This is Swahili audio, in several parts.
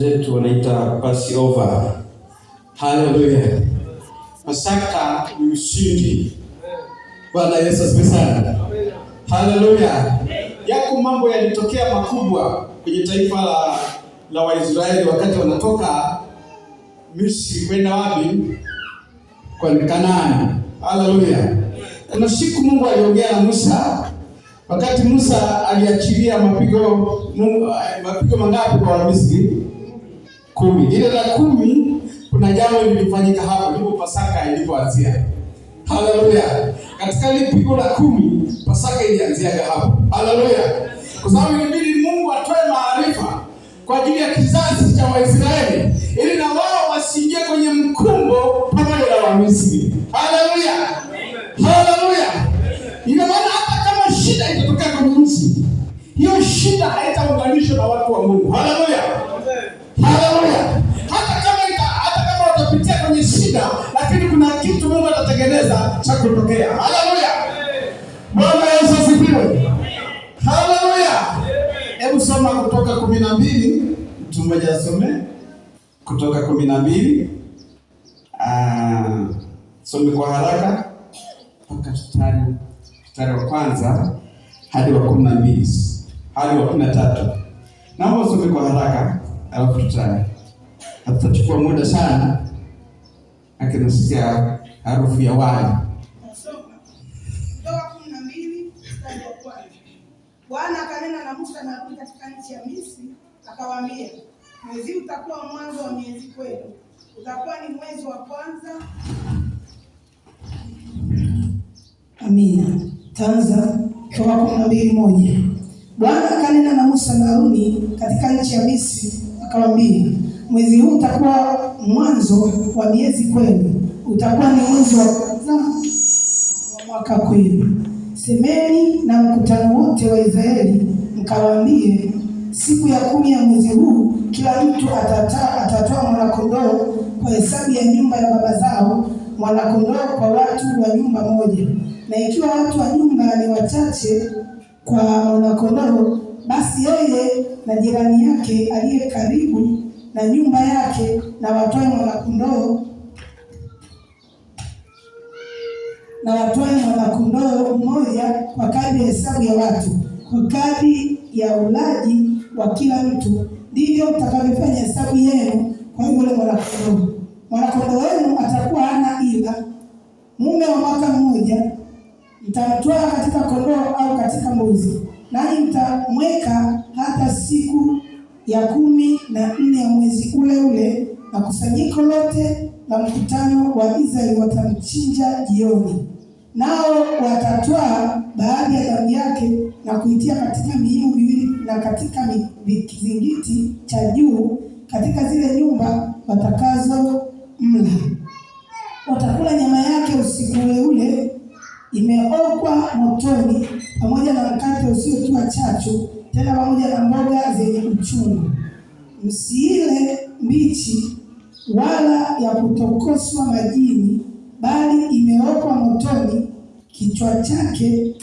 Zetu wanaita Passover. Haleluya. Pasaka ni ushindi. Bwana Yesu asifiwe sana. Haleluya. Yako mambo yalitokea makubwa kwenye taifa la Waisraeli wakati wanatoka Misri kwenda wapi? Kwa Kanaani. Haleluya. Kuna siku Mungu aliongea na Musa wakati Musa aliachilia mapigo mangapi kwa Wamisri? 10. Ile la 10 kuna jambo lilifanyika hapo, ndipo Pasaka ilipoanzia. Haleluya. Katika ile pigo la 10 Pasaka ilianzia hapo. Haleluya. Kwa sababu ilibidi Mungu atoe maarifa kwa ajili ya kizazi cha Waisraeli ili na wao wasiingie kwenye mkumbo pamoja na Wamisri. Haleluya. Haleluya. Ina maana hata kama shida itatokea kwenye nchi, hiyo shida haitaunganishwa na watu wa Mungu. Haleluya. Haleluya. Hata kama watapitia kwenye shida, lakini kuna kitu Mungu atatengeneza cha kutokea. Haleluya. Bwana Yesu asifiwe. Haleluya. Hebu soma Kutoka 12, mtu mmoja asome Kutoka 12. Some kwa haraka mpaka mstari wa kwanza hadi wa 12 hadi wa 13. Naomba usome kwa haraka alafu hatutachukua muda sana. Lakini nasikia harufu ya wali. Kutoka 12 mstari wa kwanza. Bwana akanena na Musa na Haruni katika nchi ya Misri, akawaambia, mwezi utakuwa mwanzo wa miezi kwenu, utakuwa ni mwezi wa kwanza. Amina. Tanza Kutoka 12:1. Bwana akanena na Musa na Haruni katika nchi ya Misri, akawaambia, mwezi huu utakuwa mwanzo wa miezi kwenu, utakuwa ni mwezi wa kwanza wa mwaka kwenu. Semeni na mkutano wote wa Israeli mkawaambie, siku ya 10 ya mwezi huu kila mtu atatoa mwana-kondoo kwa hesabu ya nyumba ya baba zao, mwana-kondoo kwa watu wa nyumba moja. Na ikiwa watu wa nyumba ni wachache kwa mwana-kondoo, basi yeye na jirani yake aliye karibu na nyumba yake na watoe mwana-kondoo, na watoe mwana-kondoo mmoja kwa kadri ya hesabu ya watu, kwa kadri ya ulaji wa kila mtu, ndivyo mtakavyofanya hesabu yenu kwa yule mwana-kondoo. Mwana-kondoo wenu atakuwa hana ila, mume wa mwaka mmoja, mtamtoa katika kondoo au katika mbuzi, nanyi mtamweka hata siku ya 14 ya mwezi ule ule, na kusanyiko lote la mkutano wa Israeli watamchinja jioni. Nao watatwaa baadhi ya damu yake na kuitia katika miimo miwili na katika kizingiti cha juu katika zile nyumba watakazo mla. Watakula nyama yake usiku ule ule, imeokwa motoni, pamoja na mkate usiotiwa chachu, tena pamoja na mboga zenye uchungu. Msiile mbichi wala ya kutokoswa majini, bali imeokwa motoni, kichwa chake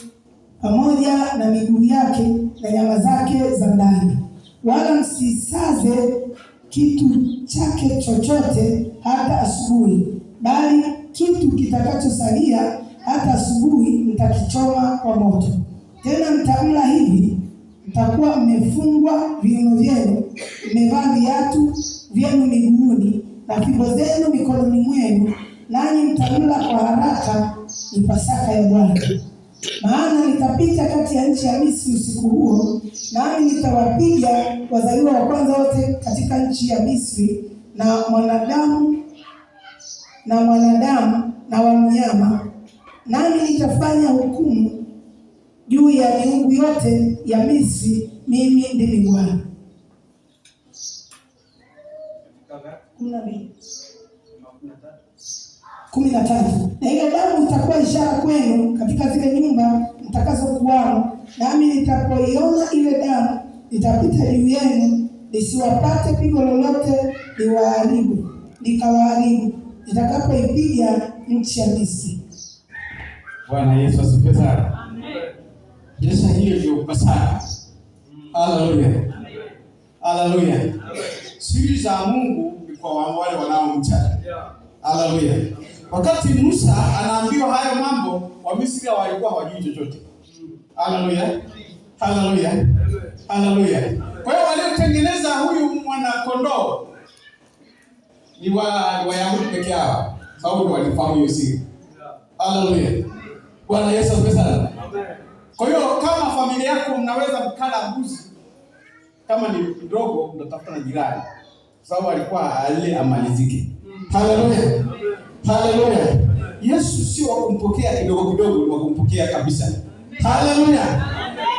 pamoja na miguu yake na nyama zake za ndani. Wala msisaze kitu chake chochote hata asubuhi, bali kitu kitakachosalia hata asubuhi mtakichoma kwa moto. Tena mtamla hivi, mtakuwa mmefungwa viuno vyenu, mmevaa viatu vyenu miguuni na fimbo zenu mikononi mwenu, nanyi mtamla kwa haraka. Ni Pasaka ya Bwana. Maana nitapita kati ya nchi ya Misri usiku huo, nami nitawapiga wazaliwa wa kwanza wote katika nchi ya Misri, na mwanadamu na wa mnyama, nami nitafanya hukumu juu ya miungu yote ya Misri. Mimi ndimi Bwana. 12. 13. Na ile damu itakuwa ishara kwenu katika zile nyumba mtakazokuwamo, nami nitapoiona ile damu nitapita juu yenu, nisiwapate pigo lolote nikawaharibu, nitakapoipiga nchi ya Misri. Bwana Yesu asifiwe sana. Amen. Yesu, hiyo ndio Pasaka. Haleluya. Haleluya. Siri za Mungu ni kwa wale wanaomcha. Haleluya. Wakati Musa anaambiwa hayo mambo, Wamisri walikuwa hawajui chochote. Haleluya. Haleluya. Haleluya. Kwa hiyo waliotengeneza huyu mwana kondoo ni Wayahudi peke yao, sababu ndio walifahamu hiyo siri. Haleluya. Bwana Yesu asifiwe sana. Kwa hiyo kama familia yako mnaweza mkala mbuzi, kama ni mdogo mtatafuta na jirani, sababu alikuwa ale amalizike. Haleluya. Haleluya. Yesu sio wa kumpokea kidogo kidogo, ni wa kumpokea kabisa. Haleluya.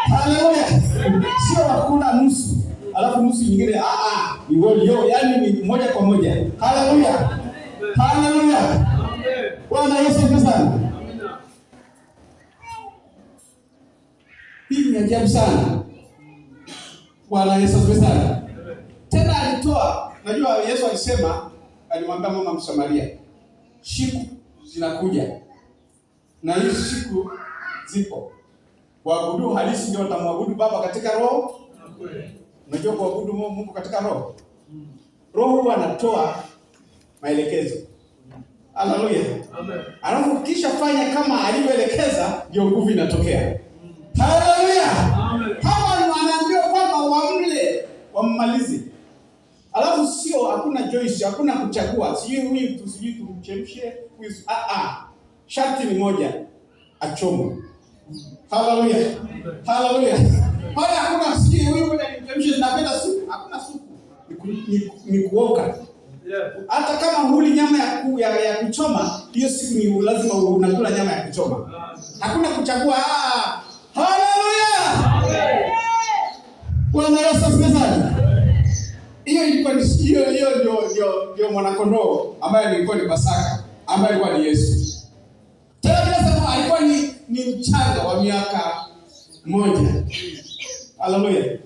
Haleluya. Sio wa kula nusu alafu nusu nyingine, ni yo, yani ni moja kwa moja. Haleluya. Haleluya. Bwana Yesu asifiwe sana. Hii ni ajabu sana. Bwana Yesu asifiwe sana. Tena alitoa, najua Yesu alisema, alimwambia mama Msamaria, siku zinakuja na hizi siku zipo, waabudu halisi ndio watamwabudu Baba katika roho. Unajua kuabudu Mungu katika roho, roho huwa anatoa maelekezo. Haleluya. Alafu kisha fanya kama alivyoelekeza, ndio nguvu inatokea. Haleluya. Hapa anaambiwa kwamba wamle, wammalize. Alafu sio, hakuna choice, hakuna kuchagua. Sijui huyu tu, sijui tumchemshe, huyu sharti ni moja, achomwe. Haleluya. Haleluya. Pale hakuna sijui huyu ngoja nimchemshe, napenda supu. Hakuna supu. Ni kuoka. Hata kama huli nyama ya kuchoma, hiyo siku ni lazima unakula nyama ya kuchoma. Hakuna kuchagua. Haleluya. Bwana Yesu asifiwe sana. Hiyo ilikuwa ni hiyo ndio mwanakondoo ambaye ilikuwa ni Pasaka, ambaye alikuwa ni Yesu. Tena bila sababu alikuwa ni mchanga wa miaka 1. Haleluya.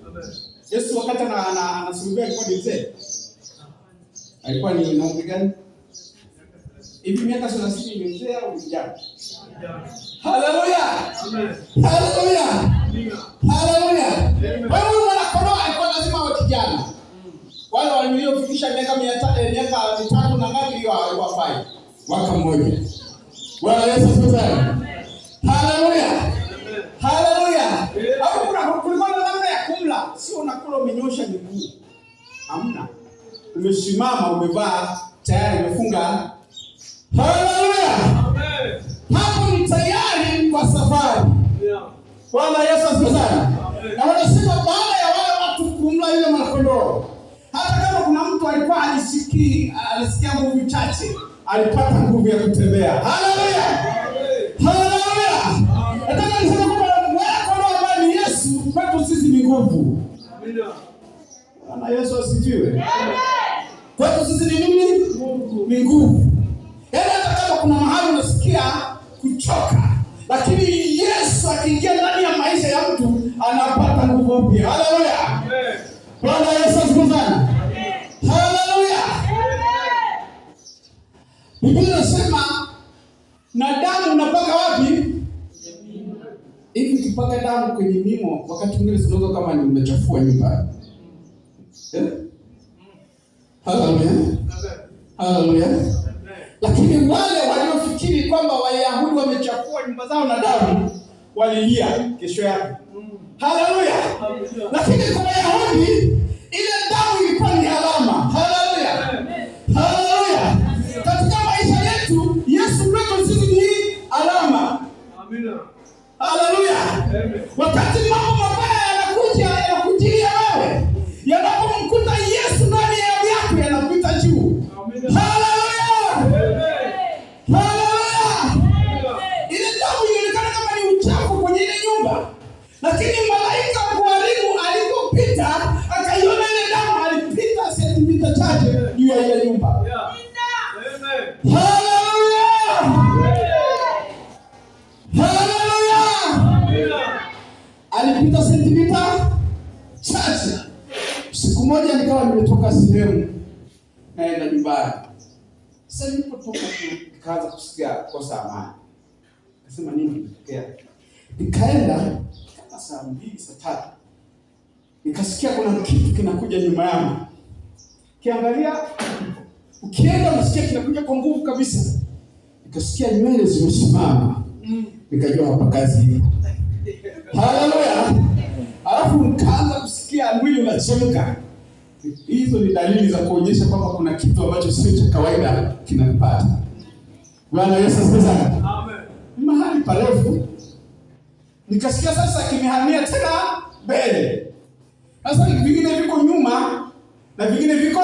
Yesu wakati anasulubiwa alikuwa ni mzee. Alikuwa ni na umri gani? Hivi miaka 30 ni mzee au kijana? Haleluya. Haleluya. Haleluya. Kwa hiyo mwanakondoo alikuwa lazima awe kijana. Wale waliofikisha miaka 300, miaka 3 na ngapi, hiyo hawafai. Mwaka mmoja. Bwana Yesu asifiwe sana. Haleluya. Haleluya. Hapo kulikuwa na namna ya kumla, sio unakula umenyosha miguu. Hamna. Umesimama, umevaa tayari, umefunga. Haleluya. Hapo ni tayari kwa safari. Bwana Yesu asifiwe sana. Na wanasema baada ya wale watu kumla yule mwanakondoo, hata kama kuna mtu alikuwa alisikia nguvu chache, alipata nguvu ya kutembea. Haleluya. Haleluya. Nataka niseme kwamba mwanakondoo ambaye ni Yesu kwetu sisi ni nguvu. Bwana Yesu asifiwe. Kwetu sisi ni nini? Ni nguvu. Yaani hata kama kuna mahali unasikia kuchoka, lakini Yesu akiingia ndani ya maisha ya mtu anapata nguvu mpya. Haleluya. Bwana Yesu asifiwe sana. Haleluya. Biblia inasema na damu unapaka wapi? Hivi ukipaka damu kwenye mimo, wakati mwingine sinaona kama ni umechafua nyumba. Haleluya. Haleluya. Lakini wale waliofikiri kwamba Wayahudi wamechafua nyumba zao na damu walilia kesho yake. Haleluya. Lakini kwa Wayahudi ile damu ilikuwa ni alama. Haleluya. Haleluya. Katika maisha yetu Yesu kwetu sisi ni alama. Amina. Haleluya. Wakati mambo mabaya yanakuja, yanakujilia wewe, yanapomkuta Yesu ndani yako, yanapita juu. Haleluya. Haleluya. Ile damu ilionekana kama ni uchafu kwenye ile nyumba, lakini malaika kuharibu alipopita akaiona ile damu, alipita sentimita chache juu ya ile nyumba. Haleluya. Haleluya. Alipita sentimita chache. Siku moja nikawa nimetoka sehemu naenda nyumbani. Sasa nilipotoka tu nikaanza kusikia kosa amani. Nikasema nini kimetokea? Nikaenda kama saa 2 saa 3. Nikasikia kuna kitu kinakuja nyuma yangu. Kiangalia, ukienda unasikia kinakuja kwa nguvu kabisa. Nikasikia nywele zimesimama, nikajua hapa kazi ipo. Haleluya! Alafu nikaanza kusikia mwili unachemka. Hizo ni dalili za kuonyesha kwamba kuna kitu ambacho sio cha kawaida kinanipata. Bwana Yesu asifiwe sana. Amen. Ni mahali parefu. Nikasikia sasa kimehamia tena mbele. Sasa vingine viko nyuma na vingine viko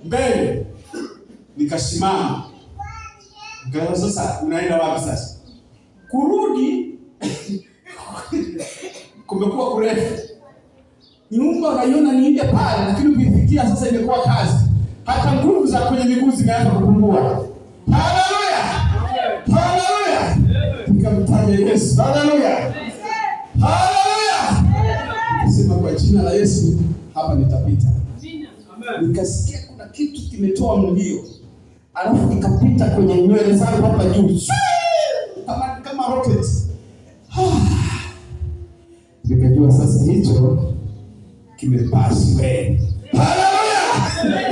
mbele. Nikasimama. Nikaanza sasa, unaenda wapi sasa? Kurudi kumekuwa kurefu. Nyumba unaiona ni ile pale, lakini ukifikia sasa imekuwa kazi. Hata nguvu za kwenye miguu zimeanza kupungua. Haleluya! Haleluya! Nikamtaja Yesu. Haleluya! Haleluya! Nikasema kwa jina la Yesu hapa nitapita. Amen. Nikasikia kuna kitu kimetoa mlio, alafu kikapita kwenye nywele zangu hapa juu kama rocket. Nikajua sasa hicho kimepasi wewe. Haleluya!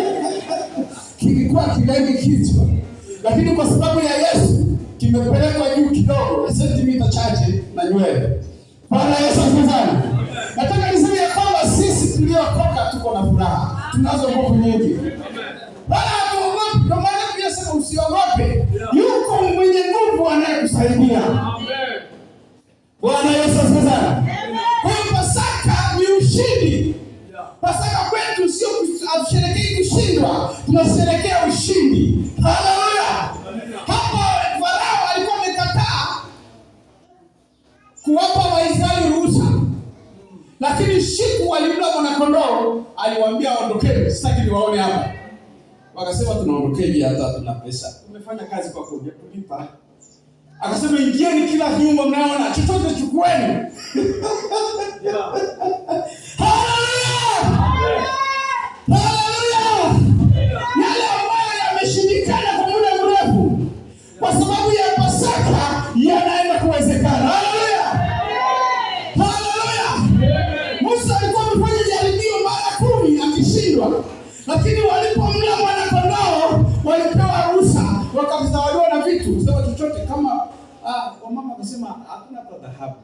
Kilikuwa kilenge kichwa, lakini kwa sababu ya Yesu kimepelekwa juu kidogo, sentimita chache na nywele. Bwana Yesu asifiwe sana. Nataka niseme ya kwamba sisi tuliokoka tuko na furaha, tunazo nguvu nyingi. Wala hatuogopi. Ndio maana Biblia inasema usiogope, yuko mwenye nguvu anayekusaidia. Amen. Bwana Yesu asifiwe sana. Kwa hiyo Pasaka ni ushindi. Pasaka kwetu sio hatusherekei kushindwa, tunasherekea ushindi. Haleluya! Hapa Farao alikuwa amekataa kuwapa Waisraeli ruhusa, lakini siku walimla mwanakondoo aliwaambia ondokeni, sitaki niwaone hapa. Wakasema tunaondokeje hata tuna pesa? Umefanya kazi kwa kulipa. Akasema ingieni kila nyumba mnayoona, chochote chukueni. Haleluya! Haleluya! Yale ambayo yameshindikana kwa muda mrefu, kwa sababu ya Pasaka yanaenda kuwezekana. Haleluya! Haleluya! Musa alikuwa amefanya jaribio mara 10 akishindwa, lakini walipomla mwana-kondoo walipewa ruhusa, wakazawadiwa na vitu. Sema chochote kama wamama wakasema hakuna hata dhahabu.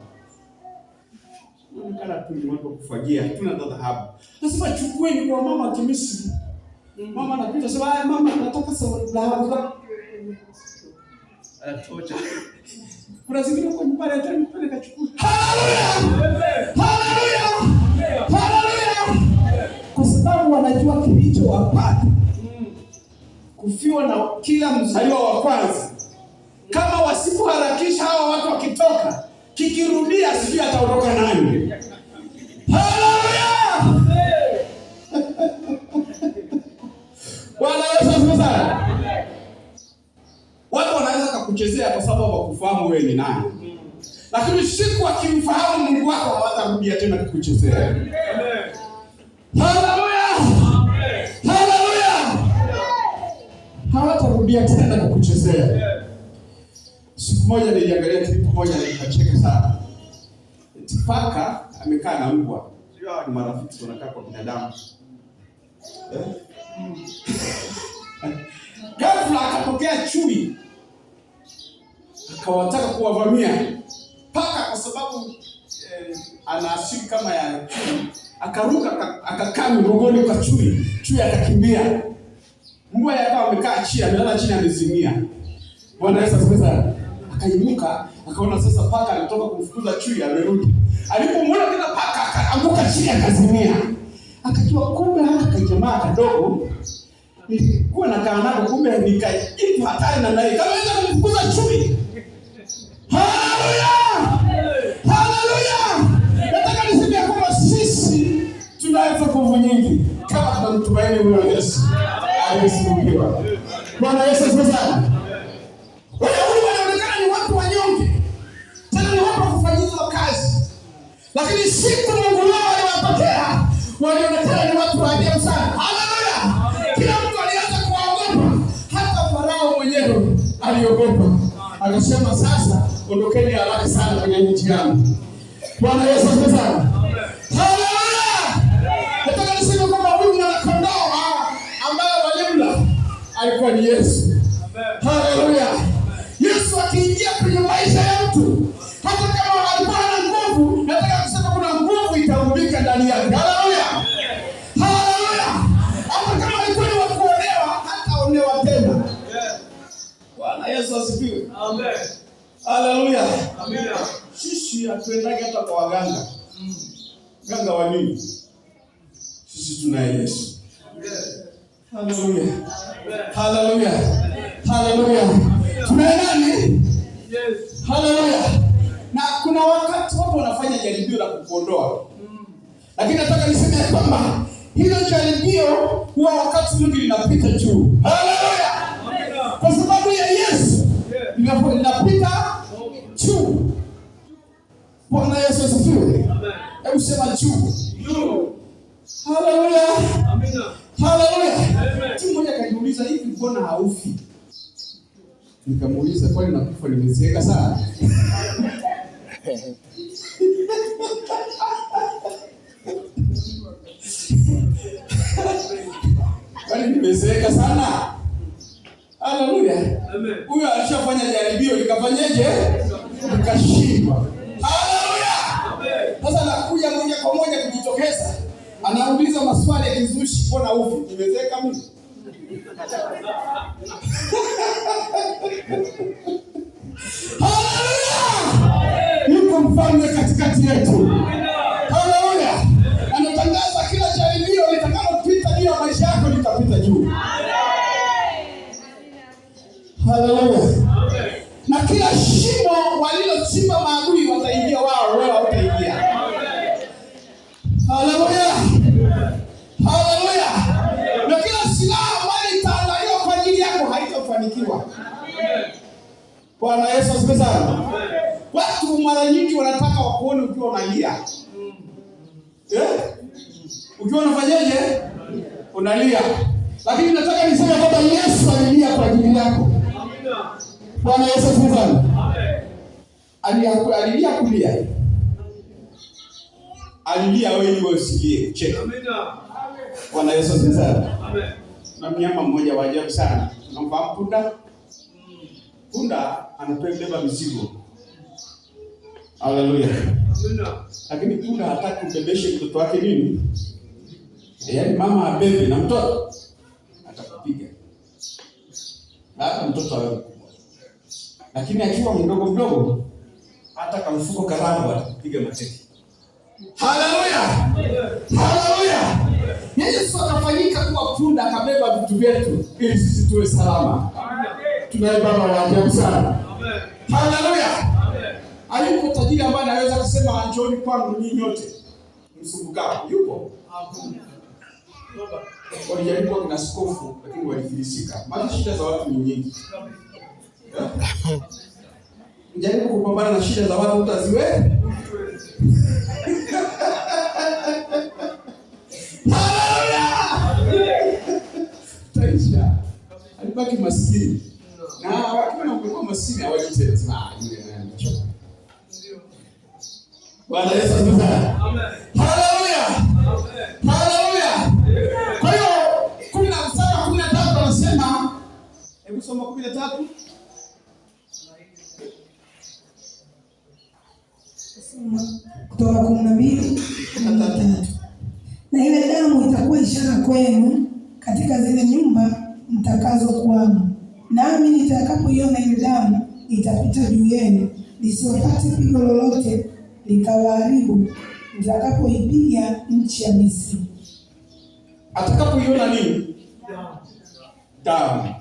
Inaonekana tu ni watu wa kufagia, hatuna hata dhahabu. Nasema chukueni kwa mama wa Kimisri. Mama anapita sema, haya mama nataka dhahabu. Anatocha. Kuna zingine huko nyumbani hata nipele kachukua. Haleluya! Haleluya! Haleluya! Kwa sababu wanajua kilichowapata. Kufiwa na kila mzaliwa wa kwanza. Kama wasipoharakisha hawa watu wakitoka, kikirudia sijui ataondoka nani. Haleluya! Bwana Yesu asifiwe sana. Watu wanaweza kukuchezea kwa sababu hawakufahamu wewe ni nani. Lakini siku wakimfahamu Mungu wako hawatarudia tena kukuchezea. Haleluya! Haleluya! Hawatarudia tena kukuchezea. Siku moja niliangalia clip moja nikacheka sana. Paka amekaa na mbwa. Sio hawa ni marafiki wanakaa kwa binadamu. Ghafla akatokea chui. Akawataka kuwavamia. Paka kwa sababu ana asili kama ya chui, akaruka akakaa mgongoni kwa chui. Chui akakimbia. Mbwa yakawa amekaa chini, amelala chini amezimia. Bwana Yesu asifiwe sana. Akainuka, akaona sasa paka alitoka kumfukuza chui amerudi. Alipomwona tena paka akaanguka chini akazimia. Akajua kumbe haka kajamaa kadogo nilikuwa nakaa nako, kumbe nikajitu hatari namna hii. Kaweza kumfukuza chui. Haleluya! Haleluya! Nataka niseme ya kwamba sisi tunazo nguvu nyingi kama tunamtumaini huyo Yesu aliyesulubiwa. Bwana Yesu asifiwe sana. Wayahudi wanaonekana ni watu wanyonge, tena ni watu wa kufanyiwa kazi, lakini siku Mungu wao aliwatokea walionekana ni watu wa ajabu sana. Haleluya! Kila mtu alianza kuwaogopa, hata Farao mwenyewe aliogopa. Akasema sasa ondokeni haraka sana kwenye nchi yangu. Bwana Yesu asifiwe sana. Haleluya! Nataka niseme kwamba huyu mwana-kondoo Alikuwa ni Yesu. Haleluya! Yesu akiingia kwenye maisha ya mtu, hata kama alikuwa hana nguvu, nataka kusema kuna nguvu itaumbika ndani yake. Haleluya! Haleluya! Hata kama alikuwa ni wa kuonewa, hataonewa tena. Bwana Yesu asifiwe. Amen. Haleluya! Amina. Sisi hatuendagi hata kwa waganga. Ganga wa nini? Sisi tunaye Yesu. Haleluya. Haleluya. Haleluya. Tunaye nani? Yes. Haleluya. Na kuna wakati watu wanafanya jaribio la kukuondoa. Lakini nataka niseme ya kwamba hilo jaribio huwa wakati mwingi linapita juu. Haleluya. Amina. Kwa sababu ya Yesu linapita juu. Bwana Yesu asifiwe. Amen. Hebu sema juu. Juu. Haleluya. Amina. Haleluya. Amen. Mtu mmoja akaniuliza, hivi mbona haufi? Nikamuuliza, kwani nakufa nimezeeka sana? Kwani nimezeeka sana? Haleluya. Amen. Huyo alishafanya jaribio likafanyeje? Likashindwa. Haleluya. Amen. Sasa anakuja moja kwa moja kujitokeza, anauliza maswali ya kizushi, mbona ufi? Nimezeeka mimi? Haleluya! Yuko mfalme katikati yetu. Haleluya! Anatangaza kila jaribio litakalopita juu ya maisha yako litapita juu. Haleluya! Amen. Na kila shimo walilochimba maadui wataingia wao, wewe hautaingia. Haleluya! Haleluya! Na kila silaha ambayo itaandaliwa kwa ajili yako haitafanikiwa. Bwana Yesu asifiwe sana. Watu mara nyingi wanataka wakuone ukiwa unalia. Eh? Ukiwa unafanyaje? Unalia. Lakini nataka niseme kwamba Yesu alilia kwa ajili yako. Amina. Bwana Yesu asifiwe sana. Amen. Alilia kulia. Alilia wewe ili wewe usilie, ucheke. Amina. Bwana Yesu asifiwe sana. Amen. Na mnyama mmoja wa ajabu sana. Unamfahamu punda? Punda anabeba mizigo. Haleluya. Amina. Lakini punda hataki ubebeshe mtoto wake nini? Yaani mama abebe na mtoto atakupiga. Hata mtoto awe mkubwa. Lakini akiwa mdogo mdogo hata kamfuko karamu atakupiga mateke. Haleluya! Haleluya! Yesu akafanyika kuwa punda akabeba vitu vyetu ili sisi tuwe salama. Tunaye Baba wa ajabu sana. Amen. Haleluya! Amen. Hayupo tajiri ambaye anaweza kusema njooni kwangu nyinyi nyote msumbukao. Yupo? Walijaribu wakina askofu lakini walifilisika. Maana shida za watu ni nyingi. Jaribu kupambana na shida za watu utaziwe. Haleluya! Utaisha. Alibaki maskini. Na wakiwa wamekuwa maskini hawajitezi. Sema, yule naye amechoka. Bwana Yesu asifiwe sana. Amen. Haleluya! Amen. Haleluya! Kwa hiyo 10 mstari wa 13 anasema, hebu soma 13. Kutoka 12:13. Na ile damu itakuwa ishara kwenu katika zile nyumba mtakazokuwamo, nami nitakapoiona ile damu itapita juu yenu, lisiwapate pigo lolote likawaharibu, nitakapoipiga nchi ya Misri. Atakapoiona nini? Damu.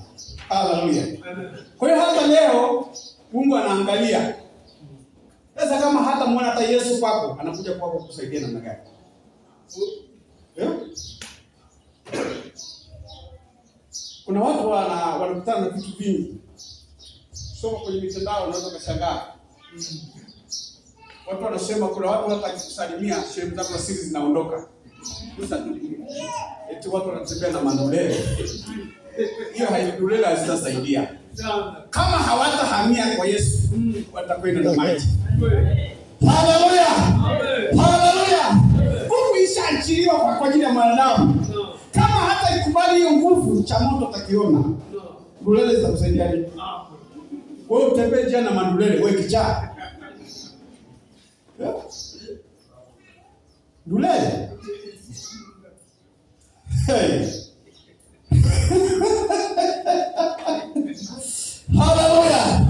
Haleluya. Amen. Kwa hiyo hata leo Mungu anaangalia. Sasa kama hata muona hata Yesu kwako, anakuja kwako kukusaidia namna gani? Eh? Kuna watu wanakutana na vitu vingi. Soma kwenye mitandao unaweza kushangaa. Watu wanasema kuna watu hata akikusalimia sehemu zako za siri zinaondoka. Sasa eti watu wanatembea na mandolele. Hiyo haidulele hazitasaidia. Sana. Kama hawatahamia kwa Yesu, watakwenda na maji. Kweli. Haleluya! Amen. Haleluya! Nguvu ishaachiliwa kwa ajili ya mwanadamu. No. Kama hata ikubali hiyo nguvu, cha moto utakiona. No. Ndulele zitakusaidia nini? Wewe utembee njia na mandulele, wewe kichaa. Ndulele. Hey. Hallelujah.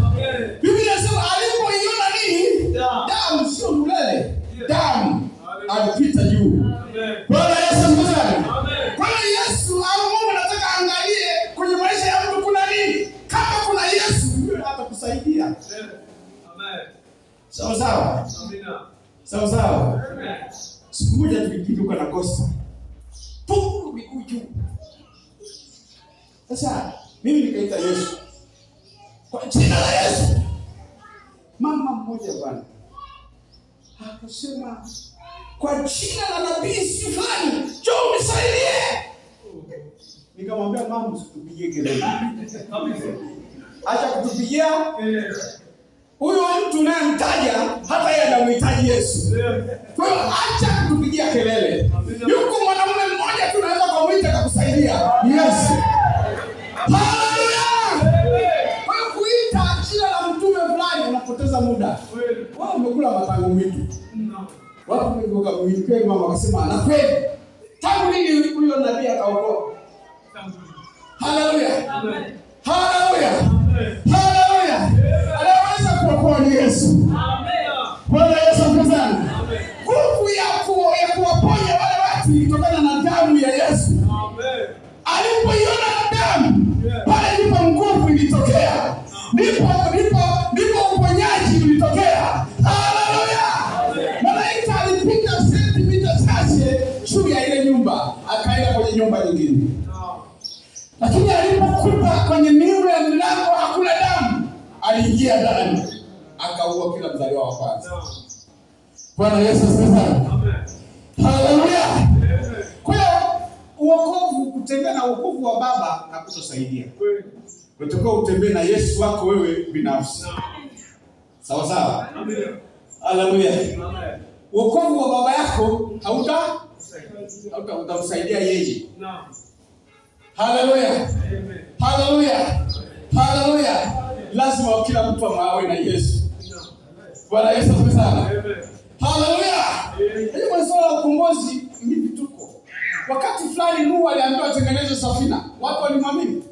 Biblia inasema alipoiona nini? Damu, sio ndulele. Damu. Alipita juu. Bwana Yesu asifiwe. Kwa hiyo Yesu au Mungu anataka angalie kwenye maisha ya mtu kuna nini? Kama kuna Yesu, yule atakusaidia. Amen. Sawa sawa. Amina. Sawa sawa. Amen. Siku moja tulikiruka na Costa. Pum, miguu juu. Sasa mimi nikaita Yesu. Kwa jina la Yesu. Mama mmoja bwana akasema, kwa jina la nabii fulani, njoo unisaidie. Nikamwambia mama, usitupigie kelele. Acha kutupigia. Huyo mtu unayemtaja hata yeye anamhitaji Yesu. Kwa hiyo acha kutupigia kelele. Yuko mwanamume mmoja tu unaweza kumuita akakusaidia. Yesu. Haleluya! Kwa hiyo kuita jina la mtume fulani unapoteza muda. Wewe umekula matango mwitu. Watu wengi wakamwingia mama wakasema, na kweli tangu lini huyo nabii akaokoa? Haleluya! Haleluya! Haleluya! Anaweza kuokoa ni Yesu. Bwana Yesu asifiwe. Nguvu ya kuwaponya wale watu ilitokana na damu ya Yesu. Alipoiona damu, pale ndipo nguvu ilitokea. Ndipo uponyaji ulitokea. Haleluya! Malaika alipita sentimita chache juu ya ile nyumba, akaenda kwenye nyumba nyingine. Lakini alipokuta kwenye miundo ya mlango hakuna damu, aliingia ndani, akaua kila mzaliwa wa kwanza. Bwana Yesu asifiwe. Haleluya! Kwa hiyo uokovu, kutembea na uokovu wa Baba hakutosaidia. Unatakiwa utembee na Yesu wako wewe binafsi. Sawa sawa. Haleluya. Wokovu wa baba yako hautamsaidia yeye. Haleluya. Haleluya. Haleluya. Lazima kila mtu awe na Yesu. Bwana Yesu asifiwe sana. Haleluya. Hiyo kwa swala la ukombozi ni vituko. Wakati fulani Nuhu aliambiwa atengeneze safina. Watu walimwamini?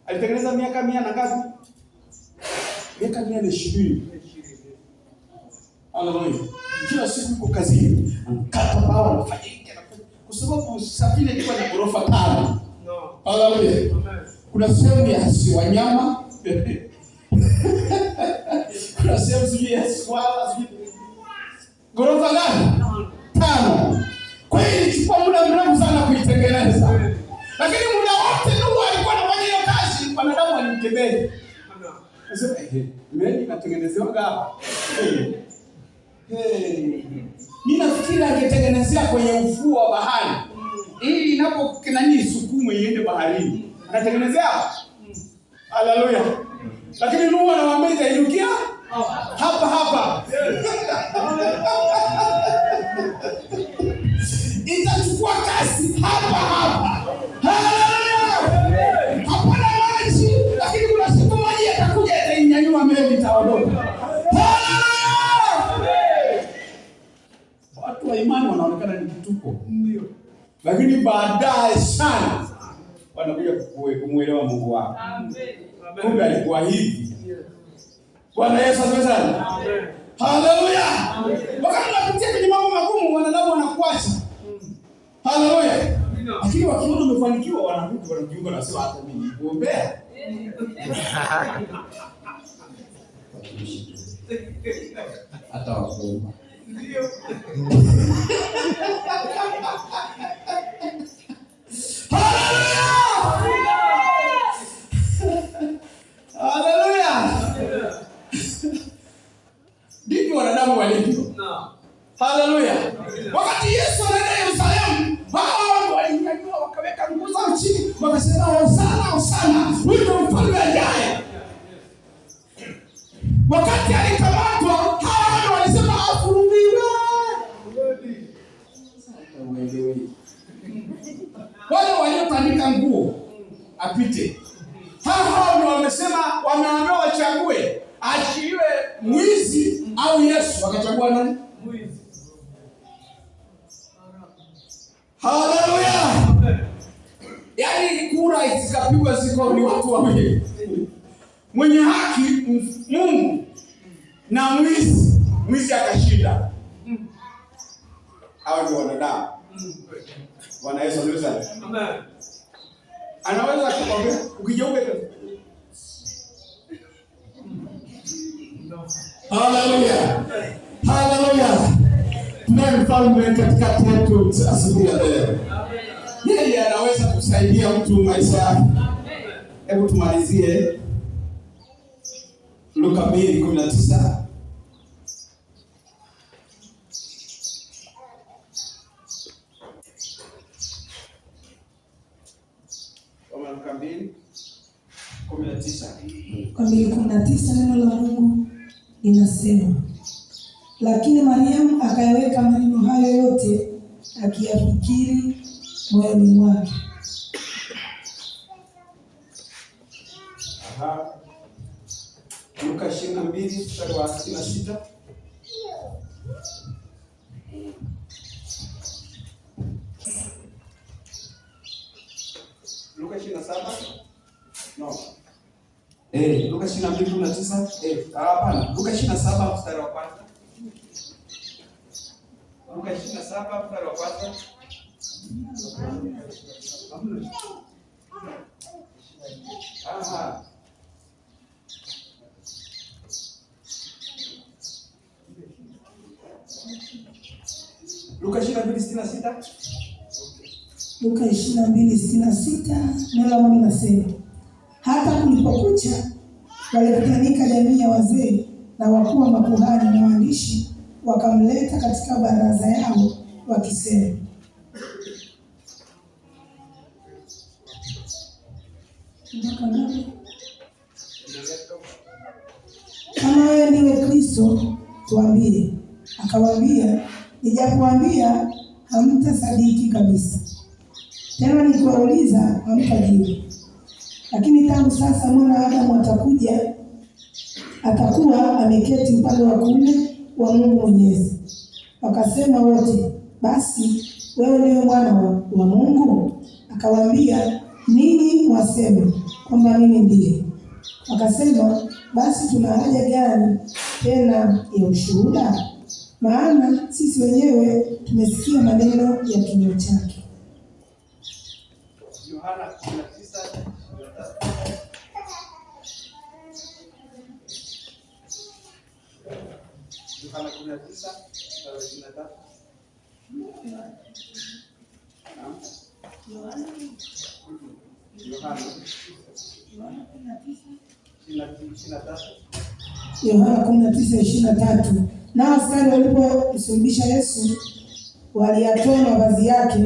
Alitengeneza miaka 100 na ngapi? Miaka 120. Haleluya. Kila siku yuko kazini, anakata bao, anafanya hiki, anafanya. Kwa sababu safina ilikuwa na ghorofa 5. Haleluya. Kuna sehemu ya wanyama. Kuna sehemu sijui ya swala, sijui. Ghorofa ngapi? 5. Kwa hiyo ilichukua muda mrefu sana kuitengeneza. Lakini muda wote Nuhu alikuwa anafanya hiyo kazi, wanadamu walimkebeli. Nasema, meli inatengenezewa hapa. Mimi nafikiri angetengenezea kwenye ufuo wa bahari. Ili inapo nani isukumwe iende baharini. Anatengenezea hapa. Haleluya. Lakini Nuhu anawaambia itainukia hapa hapa. Itachukua kasi hapa hapa. Haleluya. Hapana maji, lakini kuna siku maji yatakuja yatainyanyua meli itaondoka. Haleluya. Watu wa imani wanaonekana ni kituko. Ndio. Lakini baadaye sana wanakuja kumuelewa Mungu wao. Kumbe alikuwa hivi. Bwana Yesu asifiwe sana. Haleluya. Wakati unapitia kwenye mambo magumu, wanadamu wanakuacha. Haleluya. Lakini wakiona umefanikiwa wanarudi wanajiunga na sema hata mimi nikuombea. Hata wakuomba. Ndio. Haleluya! Haleluya! Ndivyo wanadamu walivyo. Haleluya. Wakati Yesu anaenda Yerusalemu, hao walinyanyua wakaweka nguo zao chini, wakasema hosana, hosana, huyu ndio mfalme ajaye. Wakati alikamatwa, hao walisema afungiwe. Wale waliotandika nguo apite. Hao hao ndio wamesema, wameambiwa wachague, aachiliwe mwizi au Yesu. Wakachagua nani? Mwizi. Haleluya! Yaani kura zikapigwa, ziko ni watu wawili, mwenye haki Mungu na mwizi. Mwizi akashinda. Hawa ni wanadamu. Bwana Yesu asifiwe sana. Amen. Anaweza kukwambia ukigeuka tu. Haleluya. Haleluya. Tunaye mfalme katikati yetu asubuhi ya leo. Yeye anaweza kusaidia mtu maisha yake. Hebu tumalizie Luka 2:19. Soma Luka 2:19. Kwa 2:19 neno la Mungu linasema, lakini Mariamu akayaweka maneno hayo yote akiyafikiri moyoni mwake. Aha. Luka 22 mstari wa 66. Luka 27? No. Luka 22:19. Hapana. Luka 27 mstari wa kwanza. Luka 27 mstari wa kwanza. Aha. Luka 22:66. Luka 22:66 neno la Mungu linasema, hata kulipokucha walikutanika jamii ya wazee na wakuu wa makuhani na waandishi, wakamleta katika baraza yao wakisema, mpaka ngapi? Kama wewe ndiwe Kristo, tuambie. Akawaambia, nijapowaambia hamtasadiki kabisa, tena nikiwauliza hamtajibu. Lakini tangu sasa Mwana wa Adamu atakuja, atakuwa ameketi upande wa kuume wa Mungu Mwenyezi. Wakasema wote, basi wewe ndiwe mwana wa Mungu? Akawaambia, ninyi mwasema kwamba mimi ndiye. Wakasema, basi tuna haja gani tena ya ushuhuda? Maana sisi wenyewe tumesikia maneno ya kinywa chake. Yohana 19:23. Yohana 19:23. Naam. Yohana 23. Yohana 19:23. Nao askari walipomsulubisha Yesu waliyatoa mavazi yake,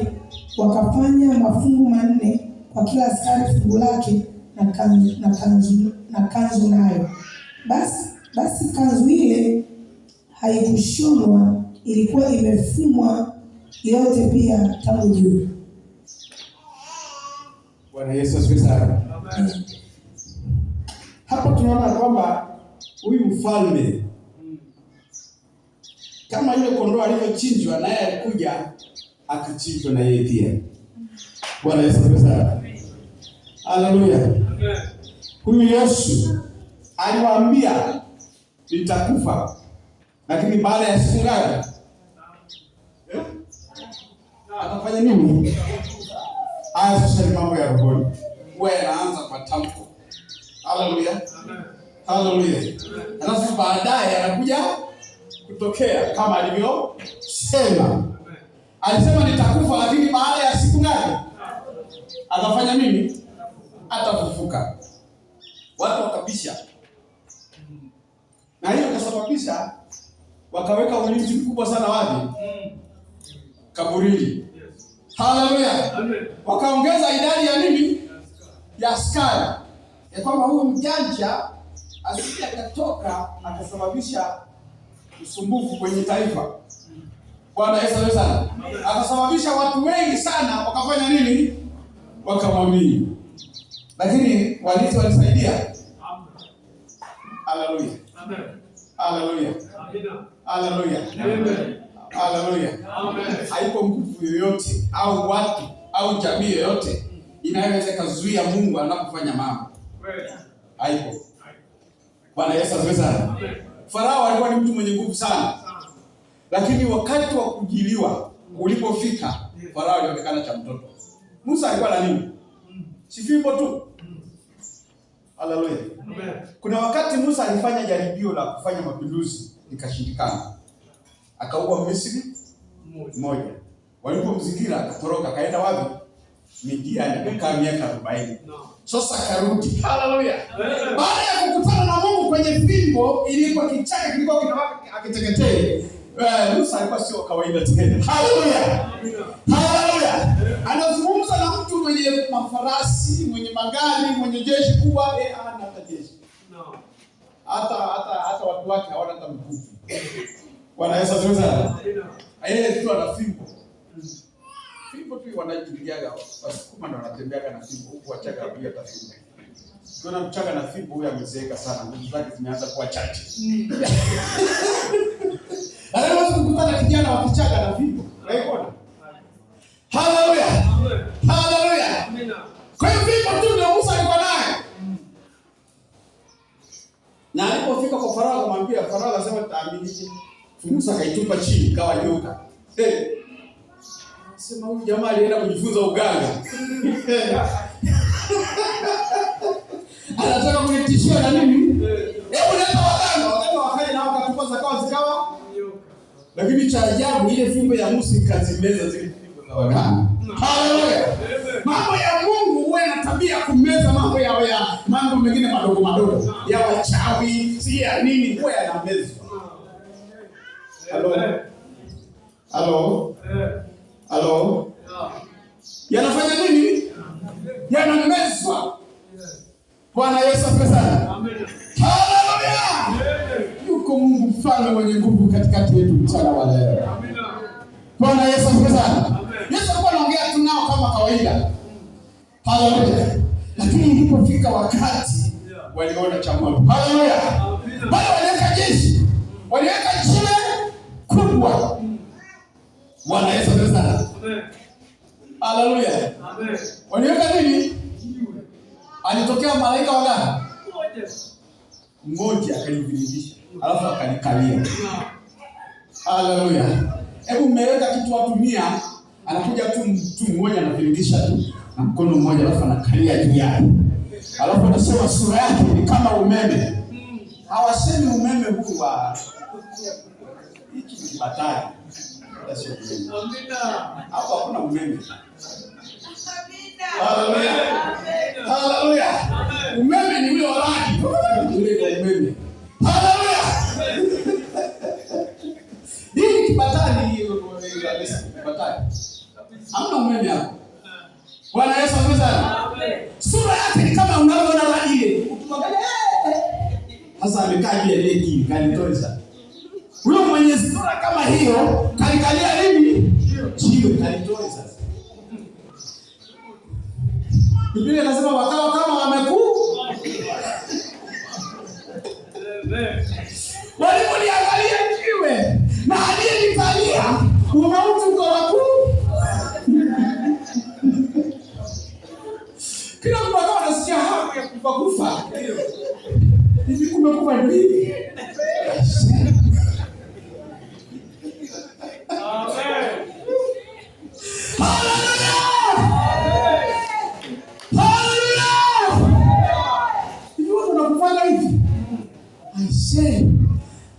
wakafanya mafungu manne kwa kila askari fungu lake na kanzu nayo. Basi kanzu ile haikushonwa, ilikuwa imefumwa yote pia tangu juu. Bwana Yesu asifiwe sana. Hapa tunaona kwamba huyu mfalme kama yule kondoo alivyochinjwa, naye alikuja akachinjwa na yeye pia. Bwana Yesu asifiwe sana. Haleluya. Huyu Yesu aliwaambia nitakufa, lakini baada ya siku ngapi? Atafanya nini? Haya sasa ni mambo ya rohoni, huwa yanaanza kwa tamko. Haleluya. Haleluya. Alafu baadaye anakuja kutokea kama alivyosema. Alisema nitakufa, lakini baada ya siku ngapi atafanya nini? Atafufuka. Watu wakabisha, na hiyo ikasababisha wakaweka ulinzi mkubwa sana wapi? Kaburini. Haleluya. Wakaongeza idadi ya nini? Ya askari, ya kwamba huyu mjanja asije akatoka akasababisha usumbufu kwenye taifa. Bwana Yesu asifiwe sana. Akasababisha watu wengi sana wakafanya nini? Wakamwamini. Lakini walinzi walisaidia. Haleluya. Haleluya. Haleluya. Haleluya. Haipo nguvu yoyote au watu au jamii yoyote inayoweza kuzuia Mungu anapofanya mambo. Haipo. Bwana Yesu asifiwe sana. Farao alikuwa ni mtu mwenye nguvu sana. Lakini wakati wa kujiliwa ulipofika, Farao alionekana cha mtoto. Musa alikuwa na nini? Si fimbo tu. Haleluya. Kuna wakati Musa alifanya jaribio la kufanya mapinduzi likashindikana. Akaua Misri mmoja. Walipomzingira akatoroka akaenda wapi? Midiani, akakaa miaka 40. Sasa karudi. Haleluya. Baada ya kukutana na Mungu kwenye fimbo ilikuwa kichaka kilikuwa kinawaka akiteketee. Musa alikuwa sio kawaida tena. Haleluya. Haleluya. Anazungumza na mtu mwenye mafarasi, mwenye magari, mwenye jeshi kubwa, hana hata jeshi. Hata watu wake hawana hata mkuki. Bwana Yesu asifiwe sana. Yeye tu ana fimbo. Fimbo tu wanaitumiaga, Wasukuma ndio wanatembeaga na fimbo huku Wachaga pia hata fimbo. Ukiona Mchaga na fimbo huyu amezeeka sana, nguvu zake zimeanza kuwa chache. Lakini huwezi kukutana kijana wa Kichaga na fimbo. Unaikuona? Haleluya. Haleluya. Kwa hiyo fimbo tu ndio Musa alikuwa naye. Na alipofika kwa Farao akamwambia, Farao akasema taaminije? Musa akaitupa chini ikawa nyoka. Hey. Sema huyu jamaa alienda kujifunza uganga. Anataka kunitishia na nini? Hebu leta waganga, waganga wakaja na wakatupa zakawa zikawa. Lakini cha ajabu ile fimbo ya Musa ikazimeza zile fimbo za waganga. Haleluya. Mambo ya Mungu huwa yana tabia kumeza mambo ya mambo mengine madogo madogo ya wachawi, si ya nini, huwa yanamezwa. Halo. Halo. Halo. Yanafanya nini? Yanamezwa. Bwana Yesu asifiwe sana. Haleluya. Yuko Mungu mfalme mwenye nguvu katikati yetu mchana wa leo. Bwana Yesu asifiwe sana. Yesu alikuwa anaongea tu nao kama kawaida. Haleluya. Lakini ilipofika wakati waliona cha moto. Haleluya. Bado waliweka jeshi. Waliweka jiwe kubwa. Bwana Yesu asifiwe sana. Haleluya. Waliweka nini? Alitokea malaika wangapi? Mmoja akaliviringisha, alafu akalikalia. Haleluya. Hebu mmeweka kitu watu 100, anakuja tu mtu mmoja anaviringisha tu na mkono mmoja alafu anakalia juu yake. Alafu anasema sura yake ni kama umeme. Hawasemi umeme huu wa hiki ni kibatari. Hata sio umeme. Hapo hakuna umeme. Haleluya. Haleluya. Umeme ni ule wa rangi. Ule umeme. Haleluya. Hii kibatari hiyo kibatari. Hamna umeme hapo. Bwana Yesu asifiwe sana. Sura yake ni kama unavyoona rangi ile. Ukimwangalia sasa amekaa juu ya leki kalitoza. Huyo mwenye sura kama hiyo kalikalia nini? Jiwe kalitoza sasa. Biblia inasema wakawa kama wamekuu. Walipoliangalia jiwe na aliyelikalia umauti ukawakuu. Kila mtu akawa anasikia hamu ya kufa kufa. Hivi kumekufa ndio hivi. Amen. Haleluya! Haleluya! Hivi watu wanakufanya hivi. I say,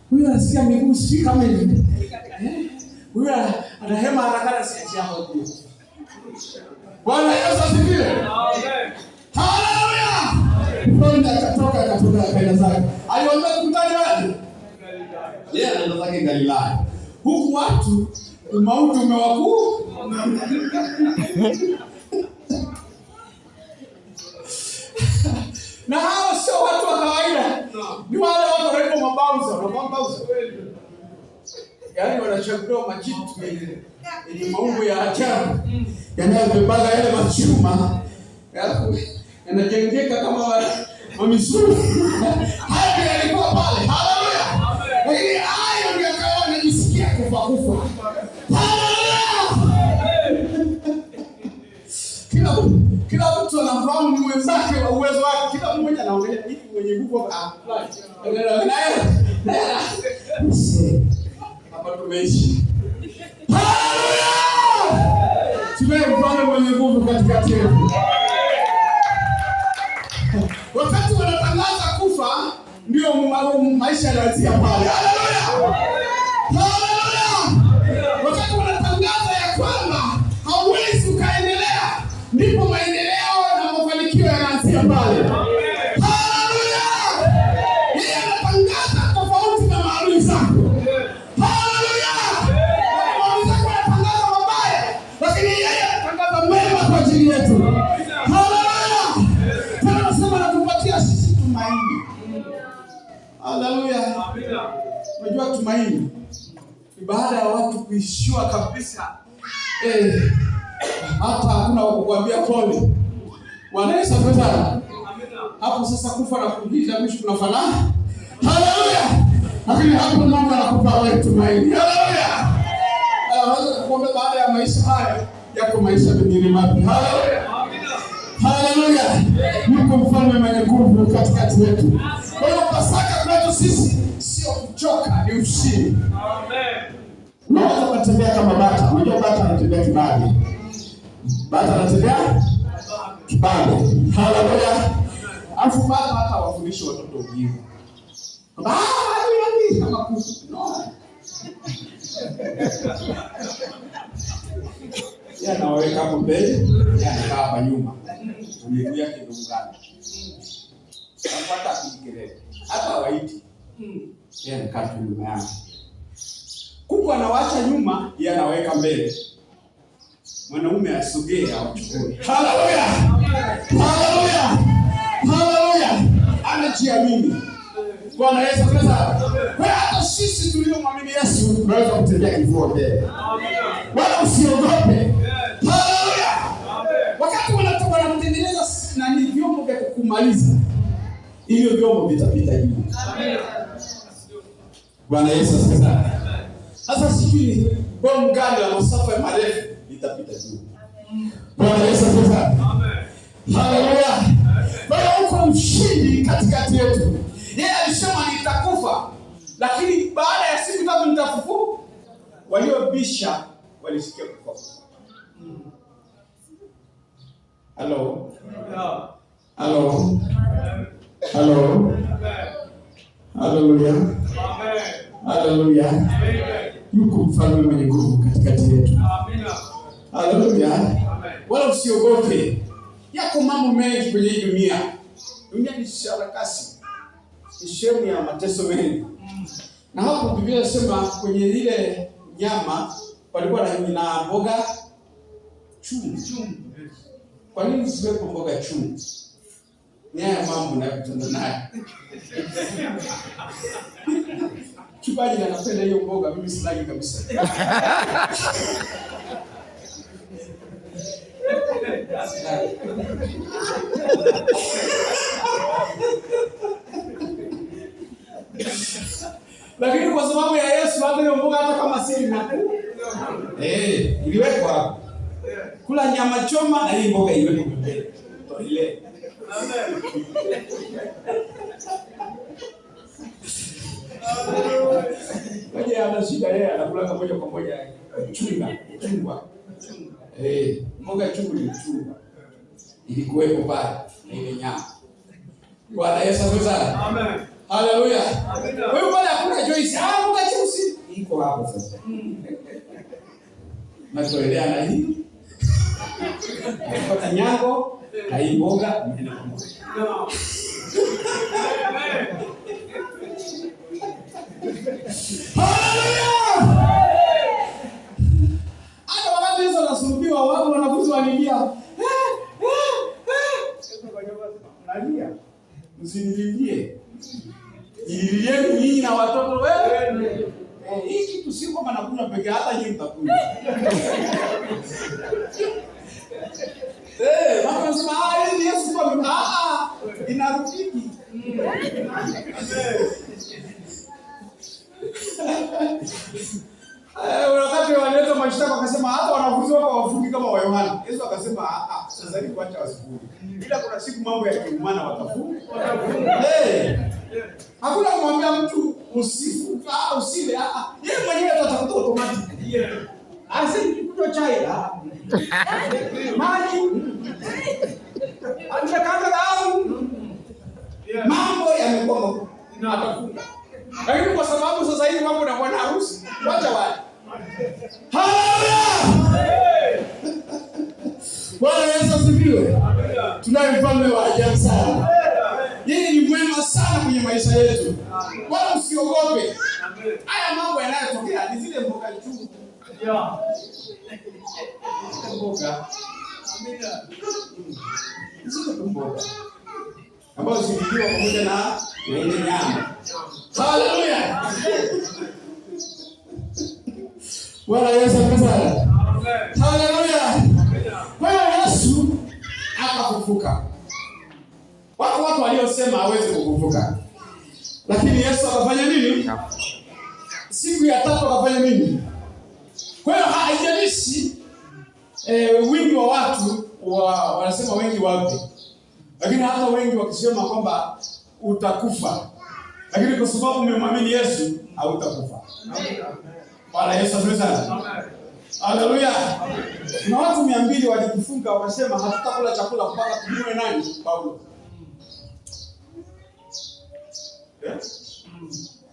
huyu anasikia miguu si kama hivi. Huyu anahema haraka na si hapo. Bwana Yesu asifiwe. Amen. Haleluya! Mfalme akatoka akaenda zake. Aliwaambia tukutane wapi? Yeye anaenda zake Galilaya. Huku watu umauti umewakuu. Na hao sio watu wa kawaida. Ni wale watu wanaitwa mabauza, mabauza. Yaani wanachaguliwa majitu yenye maumbo ya ajabu yanayobebaga yale machuma. Alafu Yanajengeka kama wa misuli. Hayo ndio yalikuwa pale. Haleluya. Lakini hayo ndio akawa anajisikia kufa kufa. Haleluya. Kila mtu anamfahamu ni mwenzake wa uwezo wake. Kila mmoja anaongelea hivi mwenye nguvu hapa. Naye. Hapa tumeishi. Haleluya! Tunaye mfalme mwenye nguvu katikati yetu. Wakati wanatangaza kufa, ndio maisha yanaanzia pale. Haleluya! Haleluya! Wakati wanatangaza ya kwamba hauwezi ukaendelea, ndipo maendeleo na mafanikio yanaanzia pale. Haleluya! Yeye anatangaza tofauti na maadui zako. Haleluya! Maadui zako wanatangaza mabaya, lakini yeye anatangaza mema kwa ajili yetu. Haleluya! Tena anasema anatupatia sisi tumaini. Haleluya! Unajua tumaini ni baada ya watu kuishiwa kabisa, hata hakuna wa kukuambia pole. Bwana Yesu asifiwe sana. Hapo sasa kufa na kuingiza mwisho kunafanana. Haleluya! Lakini hapo Mungu anakupa wewe tumaini. Haleluya! Anaweza kukuambia baada ya maisha haya yako maisha mengine mapya. Haleluya! Haleluya! Yuko mfalme mwenye nguvu katikati yetu. Kwa hiyo Pasaka kwetu sisi sio kuchoka, ni ushindi. Unaweza kutembea kama bata. Unajua bata anatembea kibabe. Bata anatembea kibabe. Haleluya! Alafu bata hata wafundishi watoto ujinga. Kama kuku. No. Yeye anawaweka hapo mbele, yeye anakaa hapa nyuma. Miguu yake ndio mgani. Hata apigi kelele. Hata hawaiti. Yeye anakaa tu nyuma yake. Kuku anawacha nyuma, yeye anaweka mbele. Mwanaume asogee awachukue. Haleluya! Haleluya! Haleluya! Anajiamini. Bwana Yesu asifiwe sana. Kwa hiyo hata sisi tuliomwamini Yesu tunaweza kutembea kifua mbele. Wala usiogope. Haleluya! Wakati wanamtengeneza nani vyombo vya kukumaliza, hivyo vyombo vitapita juu. Bwana Yesu asifiwe sana. Sasa sijui ni bomu gani la masafa marefu litapita juu. Bwana Yesu asifiwe sana. Haleluya! Kwa hiyo uko ushindi katikati yetu. Yeye alisema nitakufa, lakini baada ya siku 3 nitafufuka. Waliobisha walisikia kufa. Hello. Hello. Hello. Haleluya. Haleluya. Yuko mfalme mwenye nguvu katikati yetu. Haleluya. Wala usiogope. Yako mambo mengi kwenye hii dunia. Dunia ni sarakasi. Ni sehemu ya mateso mengi. Na hapo Biblia inasema kwenye ile nyama palikuwa na mboga chungu. Kwa nini siwepo mboga chungu? Ni haya mambo nayokutana nayo. Mchungaji anapenda hiyo mboga, mimi silagi kabisa. Silagi. Lakini kwa sababu ya Yesu hata hiyo mboga hata kama si na iliwekwa hapo. Kula nyama choma na hii mboga iwekwe pembeni. Ile. Ngoja ana shida yeye anakula moja kwa moja chunga, chungwa. Mboga chungu ni chungwa. Ilikuwepo pale na ile nyama. Bwana Yesu asifiwe sana. Amen. Haleluya. Wewe pale hakuna choice. Mboga chungu si iko hapo sasa. Natoelea na hii. Napata nyango na hii mboga mimi pamoja. Haleluya! Hata wakati Yesu anasulubiwa, watu wanafunzi walilia. Mnalia. Msinililie. Jililieni nyinyi na watoto wenu. Hii kitu si kwamba nakunywa peke hata nyinyi mtakunywa. Mama anasema, hii ni Yesu kwa mimi. Inarudiki. Wakati walileta mashtaka wakasema hata wanafunzi wako hawafungi kama wa Yohana. Yesu akasema sasa hivi kuacha wasifunge. Ila kuna siku mambo yakiumana watafunga. Hey, hakuna kumwambia mtu usifu, usile, Yeye mwenyewe atatafuta automatic. Asi kunywa chai, Maji. Anataka damu. Mambo yamekuwa magumu. Atafunga. Lakini kwa sababu sasa hivi mambo na bwana harusi, wacha wale. Haleluya! Bwana Yesu asifiwe. Tunaye mfalme wa ajabu sana. Yeye ni mwema sana kwenye maisha yetu. Wala usiogope. Haya mambo yanayotokea ni zile mboga chungu. Zile mboga. Zile mboga ambazo zililiwa pamoja na ile nyama. Haleluya! Bwana Yesu asifiwe. Haleluya! Kwa hiyo Yesu akafufuka. Wako watu waliosema hawezi kufufuka. Lakini Yesu akafanya nini? Siku ya tatu akafanya nini? Kwa hiyo haijalishi wingi wa watu wanasema wengi wapi. Lakini hata wengi wakisema kwamba utakufa, lakini kwa sababu umemwamini Yesu hautakufa. Bwana Yesu asifiwe sana. Haleluya. Na watu 200 walijifunga wakasema hatutakula chakula mpaka tumuue nani? Paulo.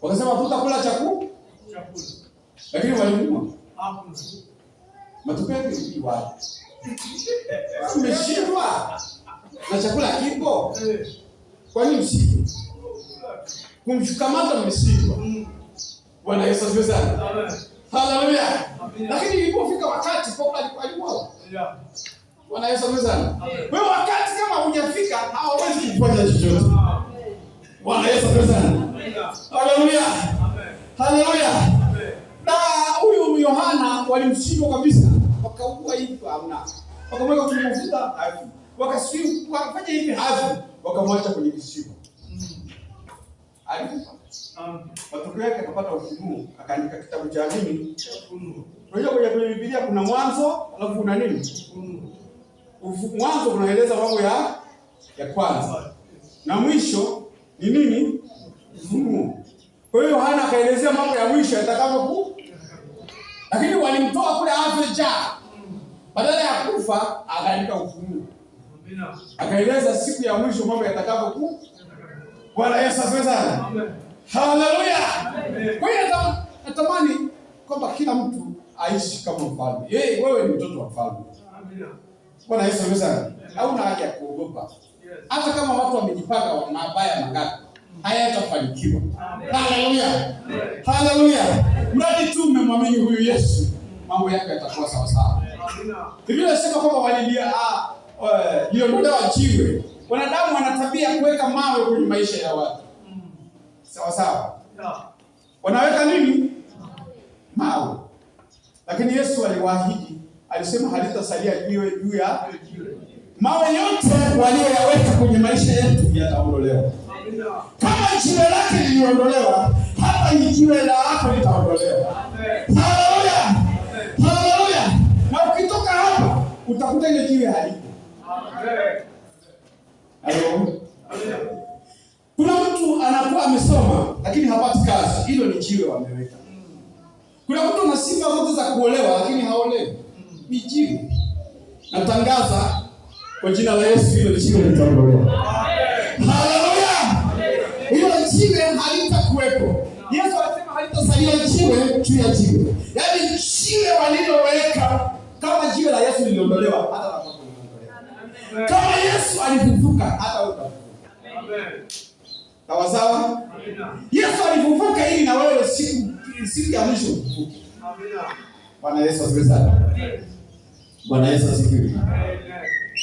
Wakasema hatutakula chakula. Lakini walimuua. Matokeo yake ni wapi? Tumeshindwa. Na chakula kipo. Kwa nini msije? Kumshikamata mmeshindwa. Bwana Yesu asifiwe sana. Haleluya. Lakini ilipofika wakati Paulo alikuwa aliuawa. Bwana Yesu asifiwe sana. Wewe wakati kama hujafika hawawezi kufanya chochote. Bwana Yesu asifiwe sana. Haleluya. Haleluya. Na huyu Yohana walimshindwa kabisa. Wakaua hivi hamna. Wakamweka kwenye mafuta hafi. Wakasifu wakafanya hivi hafi. Wakamwacha kwenye kisima. Alikufa. Matokeo yake akapata ufunuo, akaandika kitabu cha nini? Unajua kwenye Biblia kuna mwanzo, alafu kuna nini? Mwanzo unaeleza mambo ya kwanza. Na mwisho ni nini? Ufunuo. Kwa hiyo Yohana akaelezea mambo ya mwisho yatakavyokuwa. Lakini walimtoa kule afe. Badala ya kufa akaandika ufunuo. Akaeleza siku ya mwisho mambo yatakavyokuwa. Bwana Yesu asifiwe sana. Haleluya. Kwa hiyo natamani kwamba kila mtu aishi kama mfalme. Yeye wewe ni mtoto wa mfalme. Bwana Yesu asifiwe sana. Hauna haja ya kuogopa. Hata kama watu wamejipanga wa mabaya mangapi, hayatafanikiwa. Haleluya. Haleluya. Mradi tu umemwamini huyu Yesu, mambo yako yatakuwa sawa sawa. Biblia inasema kwamba walilia liondolewa jiwe. Wanadamu wana tabia kuweka mawe kwenye maisha ya watu. Sawa sawa. Wanaweka nini? Mawe. Lakini Yesu aliwaahidi, alisema halitasalia jiwe juu ya mawe. Yote walioyaweka kwenye maisha yetu yataondolewa. Kama jiwe lake liliondolewa, hata jiwe lako litaondolewa. Haleluya. Haleluya. Na ukitoka hapa utakuta ile jiwe halipo. Halo. Kuna mtu anakuwa amesoma lakini hapati kazi, hilo ni jiwe wameweka. Kuna mtu ana sifa zote za kuolewa lakini haolewi, ni jiwe. Natangaza kwa jina la Yesu, hilo jiwe litaondolewa. Haleluya. Hilo jiwe halitakuwepo. Yesu alisema halitasalia jiwe juu ya jiwe. Yaani jiwe waliloweka, kama jiwe la Yesu liliondolewa, hata la kwako litaondolewa. Kama Yesu alifufuka, hata wewe utafufuka. Sawa sawa? Yesu alifufuka ili na wewe siku ya mwisho ufufuke. Bwana Yesu asifiwe sana. Bwana Yesu asifiwe.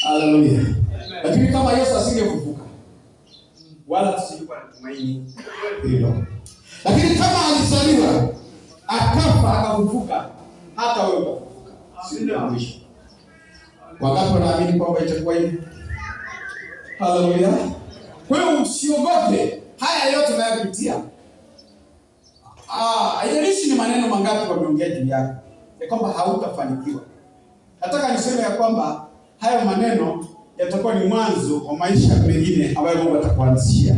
Haleluya. Lakini kama Yesu asingefufuka, wala tusingekuwa na tumaini hilo. Lakini kama alizaliwa, akafa, akafufuka, hata wewe utafufuka siku ya mwisho. Wangapi wanaamini kwamba itakuwa hivi? Haleluya. Kwa hiyo usiogope haya yote unayopitia. Haijalishi ni maneno mangapi wameongea juu yako ya kwamba hautafanikiwa. Nataka niseme ya kwamba hayo maneno yatakuwa ni mwanzo wa maisha mengine ambayo Mungu atakuanzishia.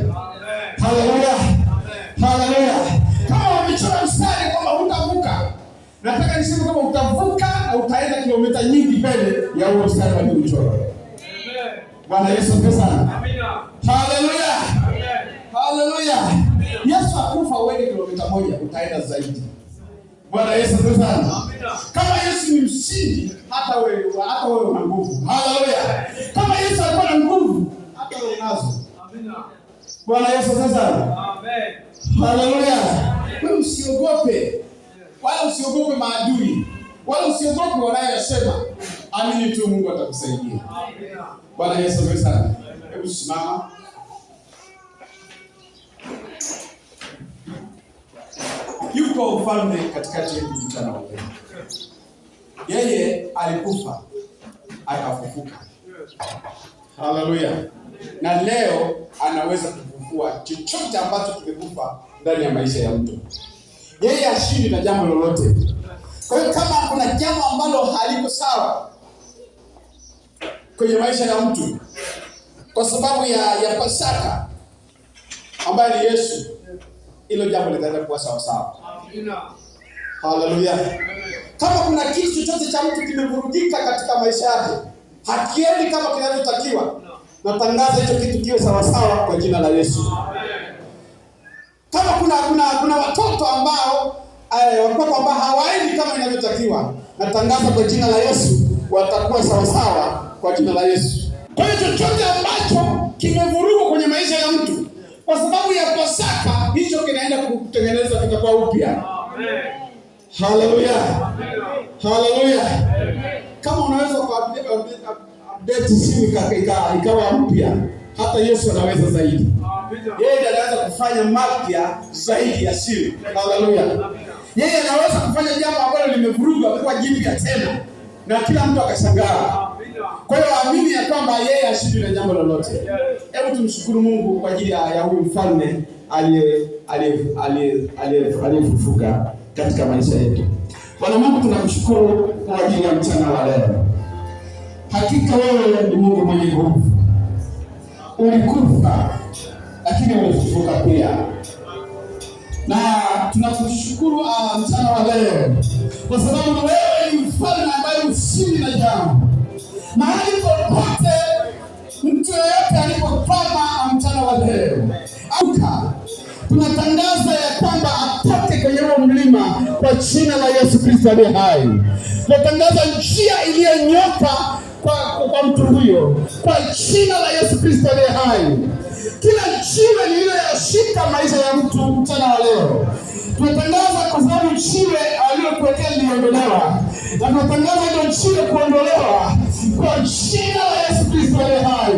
Haleluya. Haleluya. Kama wamechora mstari kwamba hutavuka, nataka niseme kwamba utavuka na utaenda kilomita nyingi mbele ya huo mstari waliochora. Bwana Yesu asifiwe sana. Haleluya. Haleluya. Yesu akufa uende kilomita 1, utaenda zaidi. Bwana Yesu asifiwe sana. Kama Yesu ni mshindi, hata wewe una nguvu. Haleluya. Kama Yesu alikuwa na nguvu, hata wewe unazo. Bwana Yesu asifiwe sana. Amen. Haleluya. Wewe usiogope. Wala usiogope maadui. Wala usiogope wanayosema. Amini tu Mungu atakusaidia. Bwana Yesu asifiwe sana. Hebu simama. Yuko mfalme katikati yetu mchana wa leo. Yeye alikufa akafufuka. Haleluya. Na leo anaweza kufufua chochote ambacho kimekufa ndani ya maisha ya mtu. Yeye ashindi na jambo lolote. Kwa hiyo kama kuna jambo ambalo haliko sawa kwenye maisha ya mtu kwa sababu ya Pasaka ambaye ni Yesu, hilo jambo litaenda kuwa sawa sawa. Haleluya. Kama kuna kitu chochote cha mtu kimevurugika katika maisha yake, hakiendi kama kinavyotakiwa, natangaza hicho kitu kiwe sawa sawa kwa jina la Yesu. Kama kuna watoto ambao watoto ambao hawaendi kama inavyotakiwa, natangaza kwa jina la Yesu watakuwa sawa sawa kwa jina la Yesu. Kwa hiyo chochote ambacho kimevurugwa kwenye maisha ya mtu kwa sababu ya Pasaka, hicho kinaenda kutengenezwa kitakuwa upya. Haleluya. Haleluya. Kama unaweza ku update simu ikawa mpya, hata Yesu anaweza zaidi. Yeye ndiye anaweza kufanya mapya zaidi ya simu. Haleluya. Yeye anaweza kufanya jambo ambalo limevurugwa kuwa jipya tena, na kila mtu akashangaa. Kwa hiyo amini ya kwamba yeye hashindwi na jambo lolote. Hebu tumshukuru Mungu kwa ajili ya huyu mfalme aliyefufuka katika maisha yetu. Bwana Mungu, tunakushukuru kwa ajili ya mchana wa leo. Hakika wewe ni Mungu mwenye nguvu. Ulikufa lakini ulifufuka pia. Na tunakushukuru mchana wa leo kwa sababu wewe ni mfalme ambaye ushindi na jambo. Mahali popote mtu yeyote alipokwama mchana wa leo, auka, tunatangaza ya kwamba atoke kwenye huo mlima kwa jina la Yesu Kristo aliye hai. Tunatangaza njia iliyonyoka kwa mtu huyo kwa jina la Yesu Kristo aliye hai. Kila jiwe lililoyashika maisha ya mtu mchana wa leo, tunatangaza kwa sababu jiwe alilokuwekea liliondolewa, na tunatangaza hilo jiwe kuondolewa kwa jina la Yesu Kristo aliye hai.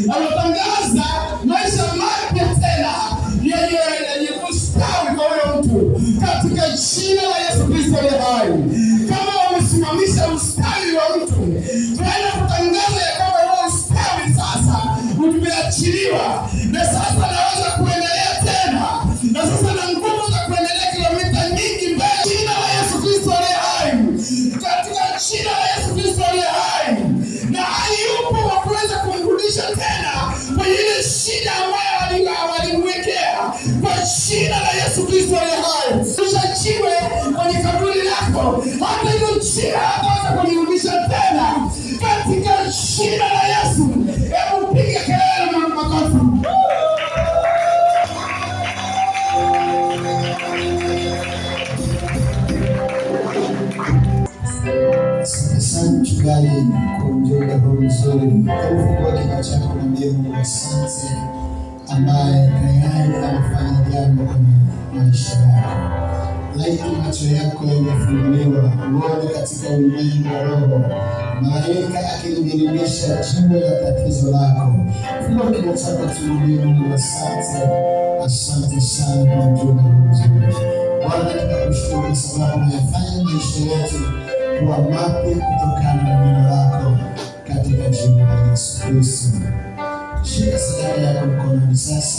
Na tunatangaza maisha mapya tena yenye kustawi kwa huyo mtu katika jina la Yesu Kristo aliye hai. Kama wamesimamisha ustawi wa mtu, tunaenda kutangaza ya kwamba huo ustawi sasa umeachiliwa, na sasa naweza kuendelea tena, na sasa na nguvu za kuendelea kilomita nyingi mbele. Jina la Yesu Kristo aliye hai, katika jina la Yesu Kristo aliye hai. Na hayupo wa kuweza kumrudisha tena kwenye ile shida ambayo walimwekea kwa jina la Yesu Kristo aliye hai. Rusha jiwe kwenye kaburi lako, hata hilo jiwe hataweza kulirudisha tena katika jina la Yesu. Hebu piga kelele na makofi. Asante sana mchungaji kwa ujumbe huu mzuri. Hebu fungua kinywa chako mwambie Mungu asante, ambaye tayari amefanya jambo kwenye maisha yako. Laiti macho yako yamefunguliwa uone katika ulimwengu wa roho malaika akilibirimisha jiwe la tatizo lako. Fungua kinywa chako tumwambie Mungu asante, asante sana kwa ujumbe huu mzuri. Bwana, tunakushukuru kwa sababu unayafanya maisha yetu kuwa mapya kutokana na neno lako katika jina la Yesu Kristo. Shika sadaka yako mkononi sasa.